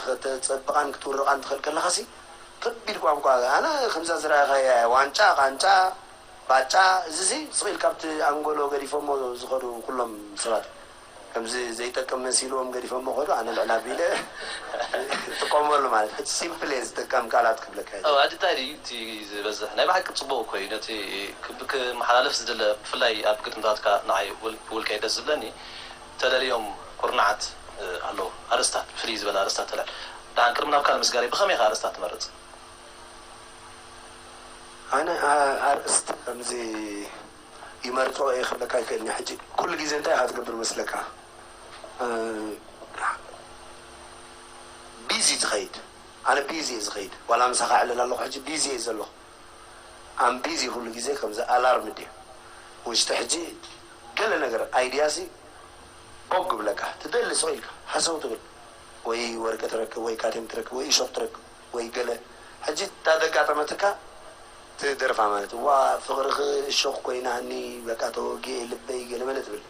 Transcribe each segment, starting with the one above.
ከተጸብቓን ክትውርቓን ትኽእል ከለኻሲ ከቢድ ቋንቋ። ኣነ ከምዛ ዝረኣኻያ ዋንጫ፣ ቃንጫ፣ ባጫ፣ እዚሲ ስቕ ኢልካ ኣብቲ ኣንጎሎ ገዲፎሞ ዝኸዱ ኩሎም ሰባት ከምዚ ዘይጠቅም መሲልዎም ገዲፎሞ ኸዱ። ኣነ ልዕል ኣቢለ እጥቀመሉ ማለት ሕጂ ሲምፕል እየ ዝጥቀም ቃላት ክብለካ እየ። ኣዎ፣ ኣድታይ ድዩ እቲ ዝበዝሕ? ናይ ብሓቂ ጽቡቕ እኮ እዩ። ነቲ ክብ- ክመሓላለፍ ዝድለ ብፍላይ ኣብ ግጥምታትካ ንዓይ ውል- ብውልቀይ ደስ ዝብለኒ ተደልዮም ኩርናዓት ኣለዉ ኣርእስታት፣ ፍልይ ዝበለ ኣርእስታት ተላል። ደሓን ቅድሚ ናብ ካልእ ምስጋር ብኸመይ ኢኻ ኣርእስታት ትመርጽ? ኣነ ኣርእስት ከምዚ ይመርጾ እየ ክብለካ ይክእልኒ። ሕጂ ኩሉ ግዜ እንታይ ኢኻ ትገብር መስለካ? ቢዚ ትኸይድ። ኣነ ቢዚ እየ ዝኸይድ። ዋላ ምሳኻ ዕልል ኣለኹ ሕጂ ቢዚ እየ ዘለኹ። ኣም ቢዚ ኩሉ ግዜ ከምዚ ኣላርም ድየ ውሽጢ ሕጂ ገለ ነገር ኣይድያ ሲ ቦግ ብለካ ትደሊ ስቕ ኢልካ ሃሰው ትብል ወይ ወርቂ ትረክብ ወይ ካቴም ትረክብ ወይ እሾክ ትረክብ ወይ ገለ ሕጂ እታ ዘጋጠመትካ ትደርፋ ማለት ዋ ፍቕርኺ እሾክ ኮይናኒ በቃ ተወጊኤ ልበይ ገለ መለ ትብል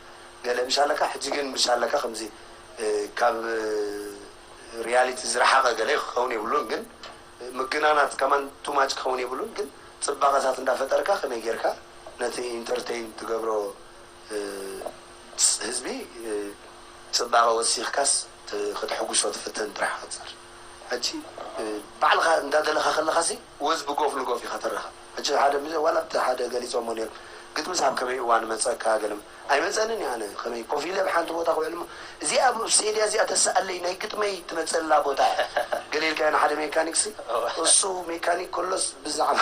ገለ ምሽ ኣለካ ሕጂ ግን ምሽ ኣለካ ከምዚ ካብ ሪያሊቲ ዝረሓቐ ገለ ክኸውን የብሉን ግን ምግናናት ከማን ቱማች ክኸውን የብሉን ግን ፅባቐታት እንዳፈጠርካ ከመይ ጌርካ ነቲ ኢንተርቴይን ትገብሮ ህዝቢ ፅባቐ ወሲኽካስ ከተሕጉሶ ትፍትን ጥራሕ ኣንፃር ሕጂ ባዕልኻ እንዳደለኻ ከለኻሲ ወዝ ብጎፍ ንጎፍ ኢኻ ተረኻ ሕጂ ሓደ ዋላ ሓደ ገሊፆሞ ነይሩ ግጥምስ ኣብ ከመይ እዋን መፀካ ገለም ኣይመፀንን እየ ኣነ ከመይ ኮፍ ኢለ ብሓንቲ ቦታ ክውዕል እሞ እዚኣ ስዒድያ እዚኣ ተስኣለይ ናይ ግጥመይ ትመፀላ ቦታ እያ ገለ ኢልካዮ ንሓደ ሜካኒክ ሲ እሱ ሜካኒክ ከሎስ ብዛዕባ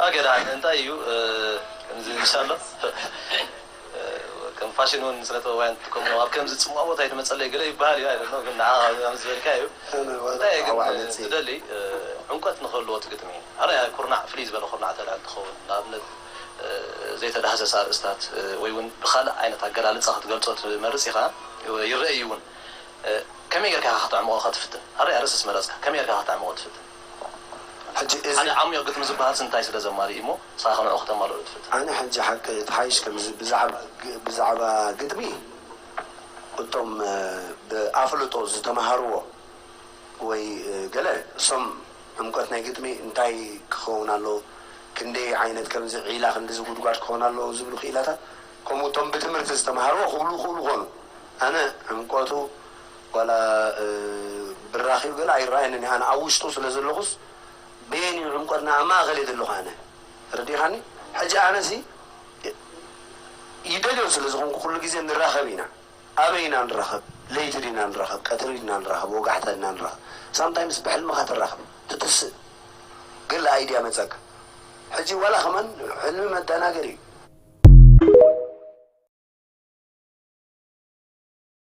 ኣገዳ እንታይ እዩ ከምዚ እንሻሎ ከም ፋሽን እውን ስነ ጥበባውያን ትጥቀምዎ ኣብ ከምዚ ፅሙቕ ቦታ ኣይትመፀለይ ገለ ይበሃል እዩ ኣይደሎ ግን ንዓ ከምዚ ዝበልካ እዩ እንታይ ግን ዝደሊ ዕምቀት ንክህልዎ እቲ ግጥሚ ኣርኣያ ኩርናዕ ፍልይ ዝበለ ኩርናዕ ተልዕል ትኸውን ንኣብነት ዘይተዳህሰሰ ኣርእስታት ወይ እውን ብካልእ ዓይነት ኣገላልፃ ክትገልፆ ትመርፅ ኢኻ ይረአ እዩ እውን ከመይ ጌርካ ኢኻ ከተዕምቖ ከትፍትን ኣርኣያ ርእስስ መረፅካ ከመይ ጌርካ ከተዕምቖ ትፍትን ሕጂ እዚ ሓደ ዓሚቕ ግጥሚ ዝበሃልስ እንታይ ስለ ዘማልእ እሞ ንስኻ ንዕኡ ከተማልኦ ትፍትን ኣነ ሕጂ ሓቂ ትሓይሽ ከምዚ ብዛዕባ ብዛዕባ ግጥሚ እቶም ብኣፍልጦ ዝተምሃርዎ ወይ ገለ እሶም ዕምቆት ናይ ግጥሚ እንታይ ክኸውን ኣለዎ፣ ክንደይ ዓይነት ከምዚ ዒላ ክንድዚ ጉድጓድ ክኾን ኣለዎ ዝብሉ ክኢላታት ከምኡ እቶም ብትምህርቲ ዝተምሃርዎ ክብሉ ይኽእሉ ይኾኑ። ኣነ ዕምቆቱ ዋላ ብራኺ ገለ ኣይረኣየንን እዩ። ኣነ ኣብ ውሽጡ ስለ ዘለኹስ በየን እዩ ዕምቆትና ኣብ ማእኸል እየ ዘለኹ ኣነ ተረዲእኻኒ። ሕጂ ኣነሲ ይደልዮ ስለ ዝኾንኩ ኩሉ ግዜ ንራኸብ ኢና። ኣበይ ኢና ንራኸብ? ለይቲ ዲና ንራኸብ? ቀትሪ ዲና ንራኸብ? ወጋሕታ ዲና ንራኸብ? ሳምታይምስ ብሕልምኻ ትራኸብ ትትስእ ገለ ኣይድያ መፀካ። ሕጂ ዋላ ከማን ሕልሚ መደናገር እዩ።